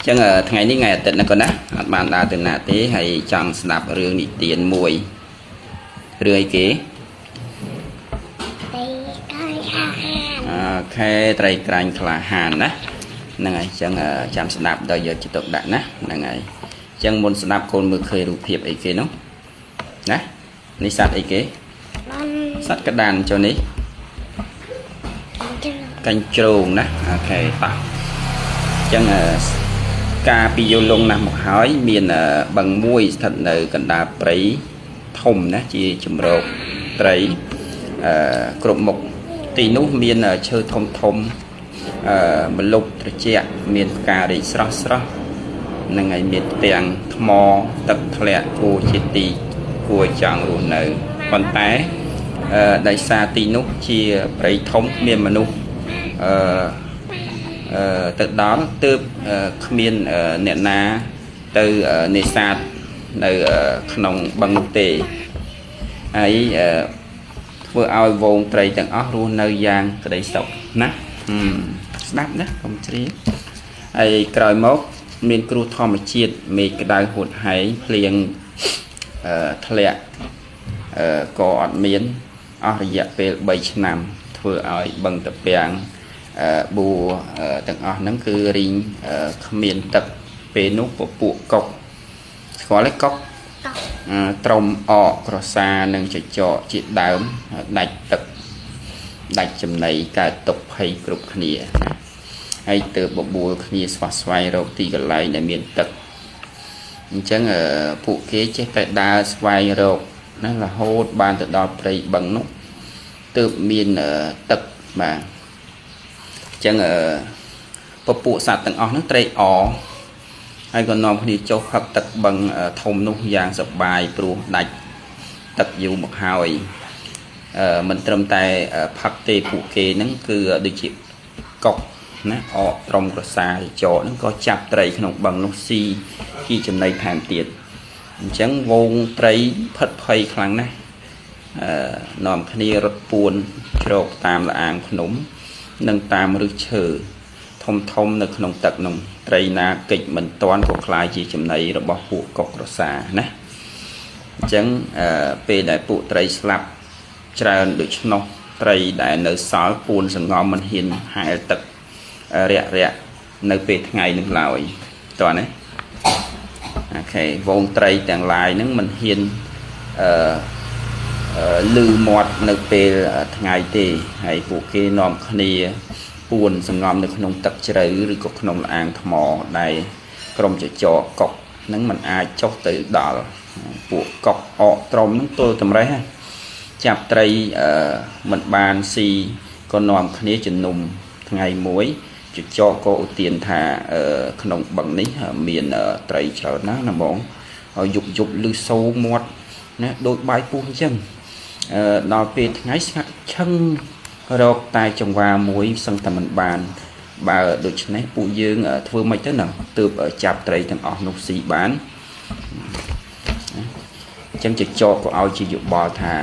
ចឹងថ្ងៃនេះថ្ងៃអាទិត្យណាកូនណាអត់បានដើរទៅណាទេហើយចង់ស្ដាប់រឿងនិទានមួយរឿងអីគេ ត្រីក្រាញ់ក្លាហាន OK ត្រីក្រាញ់ក្លាហានណាហ្នឹងហើយចឹងចាំស្ដាប់ដល់យកចិត្តទុកដាក់ណាហ្នឹងហើយចឹងមុនស្ដាប់កូនមើលឃើញរូបភាពអីគេនោះណានេះសត្វអីគេសត្វក្តានចុះនេះកញ្ជ្រោងណា OK តោះចឹងកាលពីយូរលង់ណាស់មកហើយមានបឹងមួយស្ថិតនៅកណ្ដាលព្រៃធំណាជាជំរកត្រីគ្រប់មុខទីនោះមានឈើធំធំម្លប់ត្រជាក់មានផ្ការីកស្រស់ស្រស់នឹងហើយមានផ្ទាំងថ្មទឹកធ្លាក់គួរជាទីគួរចង់រស់នៅប៉ុន្តែដោយសារទីនោះជាព្រៃធំមានមនុស្សទៅដល់ទើបគ្មានអ្នកណាទៅនេសាទនៅក្នុងបឹងនោះទេហើយធ្វើឲ្យវងត្រីទាំងអស់រស់នៅយ៉ាងក្តីសុខណាស្ដាប់ណាកុំជ្រាបហើយក្រោយមកមានគ្រោះធម្មជាតិមេឃក្តៅហួតហែងភ្លៀងធ្លាក់ក៏អត់មានអស់រយៈពេល3ឆ្នាំធ្វើឲ្យបឹងតាពាំងបួទាំងអស់ហ្នឹងគឺរីងគ្មានទឹកពេលនោះពពួកកុកស្គាល់ទេកុកត្រមអកក្រសានិងចចកជាដើមដាច់ទឹកដាច់ចំណីកើតទុកភ័យគ្រប់គ្នាណាហើយទៅបបួលគ្នាស្វះស្វែងរកទីកន្លែងដែលមានទឹកអញ្ចឹងពួកគេចេះតែដើរស្វែងរកណារហូតបានទៅដល់ព្រៃបឹងនោះទើបមានទឹកបាទអញ្ចឹងពពួកសត្វទាំងអស់ហ្នឹងត្រេកអរហើយក៏នាំគ្នាចុះផឹកទឹកបឹងធំនោះយ៉ាងសប្បាយព្រោះដាច់ទឹកយូរមកហើយមិនត្រឹមតែផឹកទេពួកគេហ្នឹងគឺដូចជាកុកណាអកត្រមក្រសាចកហ្នឹងក៏ចាប់ត្រីក្នុងបឹងនោះស៊ីជាចំណីថែមទៀតអញ្ចឹងវងត្រីផិតភ័យខ្លាំងណាស់នាំគ្នារត់ពួនជ្រកតាមល្អាងភ្នំនិងតាមឫសឈើធំធំនៅក្នុងទឹកនោះត្រីណាកិច្ចមិនតាន់ក៏คล้ายជាចំណីរបស់ពួកកុកក្រសាណាអញ្ចឹងពេលដែលពួកត្រីស្លាប់ច្រើនដូច្នោះត្រីដែលនៅសល់ពួនសងំមិនហ៊ានហែលទឹករាក់រាក់នៅពេលថ្ងៃនោះឡើយតោះណាអូខេវងត្រីទាំងឡាយហ្នឹងមិនហ៊ានលឺមាត់នៅពេលថ្ងៃទេហើយពួកគេនាំគ្នាពួនសងំនៅក្នុងទឹកជ្រៅឬក៏ក្នុងល្អាងថ្មដែលក្រុមចចកកុកហ្នឹងมันអាចចុះទៅដល់ពួកកុកអកត្រមហ្នឹងទល់តម្រេះចាប់ត្រីមិនបានស៊ីក៏នាំគ្នាជំនុំថ្ងៃមួយចចកក៏ឧទានថាក្នុងបឹងនេះមានត្រីច្រើនណាស់ណាបងហើយយប់យប់លឺសូរមាត់ណាដូចបាយពុះអញ្ចឹងដល់ពេលថ្ងៃស្ងាត់ឈឹងរកតែចង្វាមួយសឹងតែមិនបានបើដូច្នេះពួកយើងធ្វើម៉េចទៅណាទើបចាប់ត្រីទាំងអស់នោះស៊ីបានអញ្ចឹងចចកក៏ឲ្យជាយោបល់ថា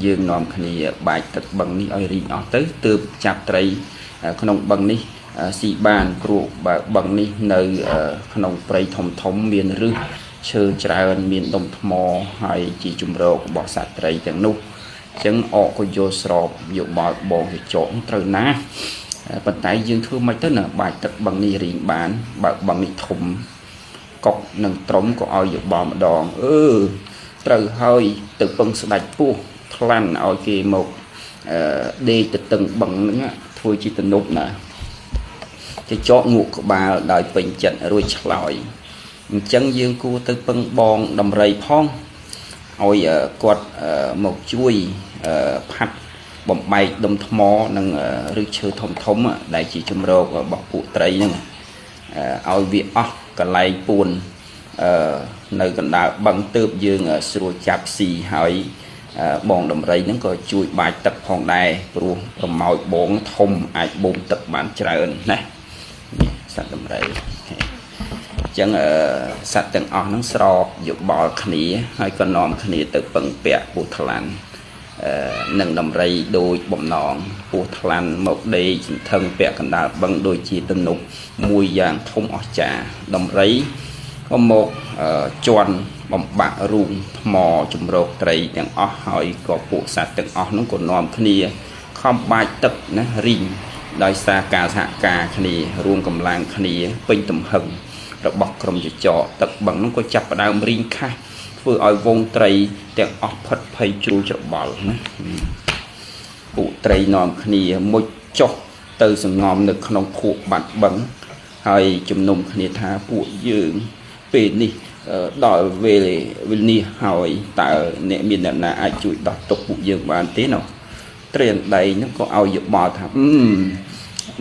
យើងនាំគ្នាបាចទឹកបឹងនេះឲ្យរីងអស់ទៅទើបចាប់ត្រីក្នុងបឹងនេះស៊ីបានព្រោះបើបឹងនេះនៅក្នុងព្រៃធំធំមានឫសឈើច្រើនមានដុំថ្មហើយជាជំរករបស់សត្វត្រីទាំងនោះអញ្ចឹងអកក៏យល់ស្របយោបល់បងចចកត្រូវណាស់ប៉ុន្តែយើងធ្វើម៉េចទៅណាបាចទឹកបឹងនេះរីងបានបើបឹងនេះធំកុកនិងត្រមក៏ឲ្យយោបល់ម្ដងត្រូវហើយទៅពឹងស្ដាច់ពោះថ្លាន់ឲ្យគេមកដេកទៅតឹងបឹងហ្នឹងធ្វើជាទំនប់ណាចចកងក់ក្បាលដោយពេញចិត្តរួចឆ្លើយអញ្ចឹងយើងគួរទៅពឹងបងដំរីផងឲ្យគាត់មកជួយផាត់បំបែកដុំថ្មនិងឫសឈើធំធំដែលជាជំរករបស់ពួកត្រីហ្នឹងឲ្យវាអស់កន្លែងពួននៅកណ្ដាលបឹងទើបយើងស្រួលចាប់ស៊ីហើយបងដំរីហ្នឹងក៏ជួយបាចទឹកផងដែរព្រោះប្រមោចបងធំអាចបូមទឹកបានច្រើនណានេះសត្វដំរីអញ្ចឹងសត្វទាំងអស់ហ្នឹងស្របយោបល់គ្នាហើយក៏នាំគ្នាទៅពឹងពាក់ពស់ថ្លាន់ និងដំរីដូចបំណងពស់ថ្លាន់មកដេកសន្ធឹងពាក់កណ្ដាលបឹងដូចជាទំនប់មួយយ៉ាងធំអស្ចារ្យដំរីក៏មកជន់បំបាក់រូងថ្មជំរកត្រីទាំងអស់ហើយក៏ពួកសត្វទាំងអស់នោះក៏នាំគ្នាខំបាចទឹកណារីងដោយសារការសហការគ្នារួមកម្លាំងគ្នាពេញទំហឹងរបស់ក្រុមចចកទឹកបឹងនោះក៏ចាប់ផ្ដើមរីងខាស់ធ្វើឲ្យវងត្រីទាំងអស់ផិតភ័យជ្រួលច្របល់ណាពួកត្រីនាំគ្នាមុជចុះទៅសងំនៅក្នុងភក់បាត់បឹងហើយជំនុំគ្នាថាពួកយើងពេលនេះដល់វេលានេះហើយតើអ្នកមានអ្នកណាអាចជួយដោះទុកពួកយើងបានទេណោះត្រីអណ្ដែងហ្នឹងក៏ឲ្យយោបល់ថា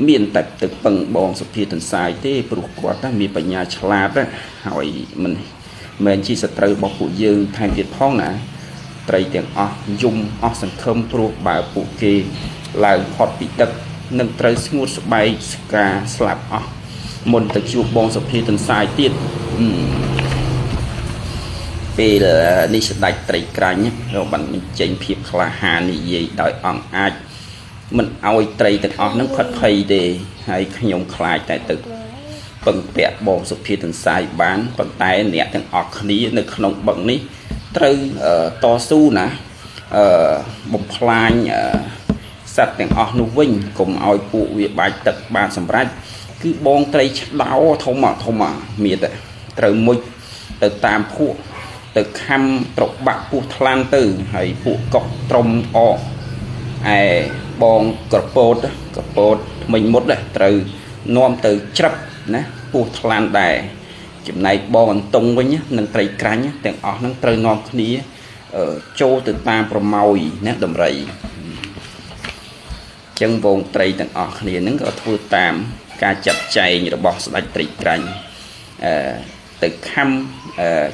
មានតែទៅពឹងបងសុភាទន្សាយទេព្រោះគាត់ណាមានបញ្ញាឆ្លាតហើយមិនមែនជាសត្រូវរបស់ពួកយើងថែមទៀតផងណាត្រីទាំងអស់យំអស់សង្ឃឹមព្រោះបើពួកគេឡើងផុតពីទឹកនឹងត្រូវស្ងួតស្បែកស្កាស្លាប់អស់មុនទៅជួបបងសុភាទន្សាយទៀតពេលនេះស្ដេចត្រីក្រាញ់របានបញ្ចេញភាពក្លាហាននិយាយដោយអង្គអាចមិនឲ្យត្រីទាំងអស់នឹងផិតភ័យទេហើយខ្ញុំខ្លាចតែទៅពឹងពាក់បងសុភាទន្សាយបានប៉ុន្តែអ្នកទាំងអស់គ្នានៅក្នុងបឹងនេះត្រូវតស៊ូណាបំផ្លាញសត្វទាំងអស់នោះវិញកុំឲ្យពួកវាបាច់ទឹកបានសម្រេចគឺបងត្រីឆ្ដោធំធំមៀតត្រូវមុជទៅតាមភក់ទៅខំត្របាក់ពោះថ្លាន់ទៅហើយពួកកុកត្រុំអកឯបងក្រពោតក្រពោតថ្មិញមុតត្រូវនាំទៅច្រឹបណាពោះថ្លាន់ដែរចំណែកបងអន្ទង់វិញនិងត្រីក្រាញ់ទាំងអស់ហ្នឹងត្រូវនាំគ្នាចូលទៅតាមប្រម៉ោយណាដំរីចឹងវងត្រីទាំងអស់គ្នាហ្នឹងក៏ធ្វើតាមការចាត់ចែងរបស់ស្ដេចត្រីក្រាញ់ទៅខំ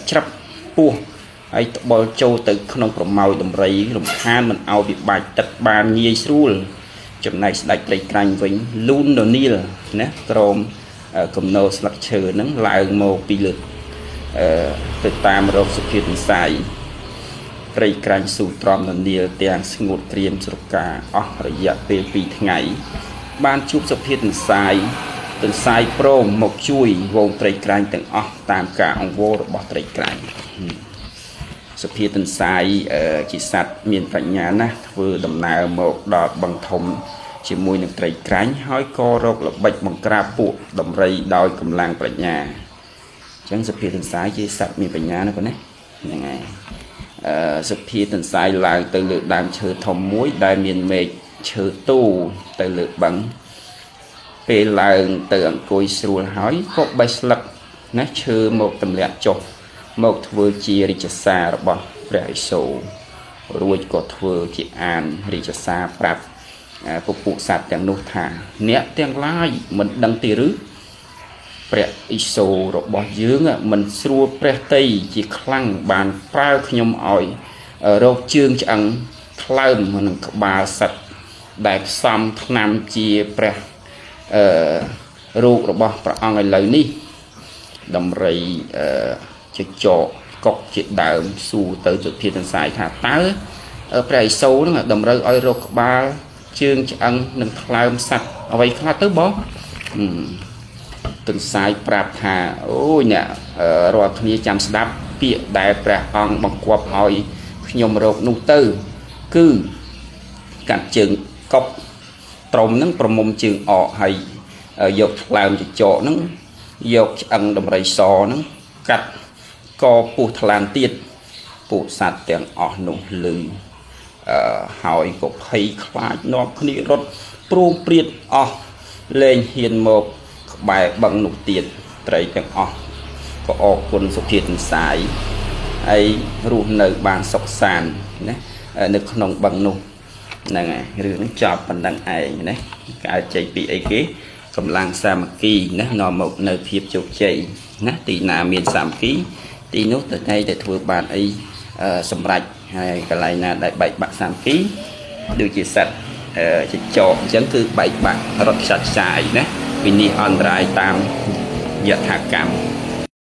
ច្រឹបពោះហើយត្បុលចូលទៅក្នុងប្រម៉ោយដំរីរំខានមិនឲ្យវាបាច់ទឹកបានងាយស្រួលចំណែកស្ដេចត្រីក្រាញ់វិញលូនននីលណាក្រមគំនរស្លឹកឈើហ្នឹងឡើងមកពីលើទៅតាមរោគសុភាទន្សាយត្រីក្រាញ់ស៊ូទ្រាំននីលទាំងស្ងួតក្រៀមស្រកាអស់រយៈពេល2ថ្ងៃបានជួបសុភាទន្សាយទន្សាយព្រមមកជួយវងត្រីក្រាញ់ទាំងអស់តាមការអង្វររបស់ត្រីក្រាញ់សុភាទន្សាយជាសត្វមានប្រាជ្ញាណាស់ធ្វើដំណើរមកដល់បឹងធំជាមួយនឹងត្រីក្រាញ់ហើយក៏រកល្បិចបង្ក្រាបពួកដំរីដោយកម្លាំងប្រាជ្ញាអញ្ចឹងសុភាទន្សាយជាសត្វមានបញ្ញាណាបងណាហ្នឹងហើយសុភាទន្សាយឡើងទៅលើដើមឈើធំមួយដែលមានមែកឈើទូទៅលើបឹងពេលឡើងទៅអង្គុយស្រួលហើយក៏បេះស្លឹកណាឈើមកទម្លាក់ចុះមកធ្វើជារាជសាររបស់ព្រះឥសូររួចក៏ធ្វើជាអានរាជសារប្រាប់ពពួកសត្វទាំងនោះថាអ្នកទាំងឡាយមិនដឹងទេឬព្រះឥសូររបស់យើងមិនស្រួលព្រះតីជាខ្លាំងបានប្រើខ្ញុំឲ្យរកជើងឆ្អឹងថ្លើមនឹងក្បាលសត្វដែលផ្សំថ្នាំជាព្រះរូបរបស់ព្រះអង្គឥឡូវនេះដំរីចចកកុកជាដើមសួរទៅសុភាទន្សាយថាតើព្រះឥសូរនឹងតម្រូវឲ្យរកក្បាលជើងឆ្អឹងនិងថ្លើមសត្វអ្វីខ្លះទៅបងទន្សាយប្រាប់ថាអូយអ្នករាល់គ្នាចាំស្ដាប់ពាក្យដែលព្រះអង្គបង្គាប់ឲ្យខ្ញុំរកនោះទៅគឺកាត់ជើងកុកត្រមនឹងប្រមុំជើងអកហើយយកថ្លើមចចកនឹងយកឆ្អឹងដំរីសនឹងកាត់កពោះថ្លានទៀតពួកសត្វទាំងអស់នោះលឺហើយក៏ភ័យខ្លាចនាំគ្នារត់ព្រោងព្រាតអស់លែងហ៊ានមកក្បែរបឹងនោះទៀតត្រីទាំងអស់ក៏អរគុណសុភាទន្សាយហើយរស់នៅបានសុខសាន្តណានៅក្នុងបឹងនោះហ្នឹងហើយរឿងហ្នឹងចប់ប៉ុណ្ណឹងឯងណាកើតចេញពីអីគេកម្លាំងសាមគ្គីណានាំមកនៅភាពជោគជ័យណាទីណាមានសាមគ្គីទីនោះទៅតែធ្វើបានអីសម្រេចហើយកន្លែងណាដែលបែកបាក់សាមគ្គីដូចជាសត្វចចកអញ្ចឹងគឺបែកបាក់រត់ខ្ចាត់ខ្ចាយណាវិនិច្ឆ័យអន្តរាយតាមយថាកម្ម